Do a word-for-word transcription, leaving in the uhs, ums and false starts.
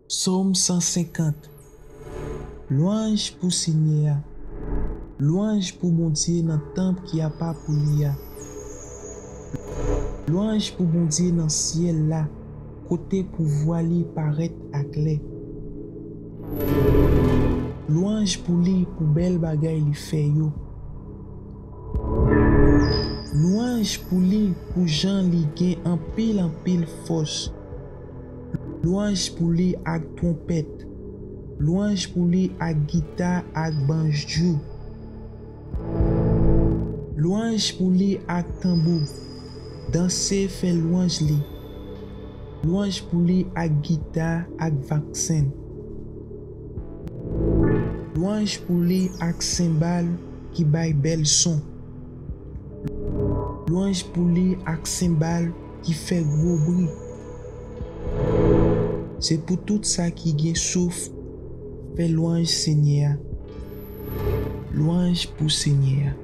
Sòm san senkant. Lwanj pou Senyè a. Lwanj pou Bondye nan tanp ki apa pou li a. Lwanj pou Bondye nan syèl la, kote pouvwa li parèt aklè. Lwanj pou li pou bèl bagay li fè yo. Lwanj pou li pou jan li gen anpil anpil fòs. Lwanj pou li ak twonpèt. Lwanj pou li ak gita ak banjo. Lwanj pou li ak tanbou. Danse fè lwanj li. Lwanj pou li ak gita ak vaksen. Lwanj pou li ak senbal ki bay bèl son. Lwanj pou li ak senbal ki fè gwo bri. Se pou tout sa ki gen souf fè lwanj Senyè a. Lwanj pou Senyè a.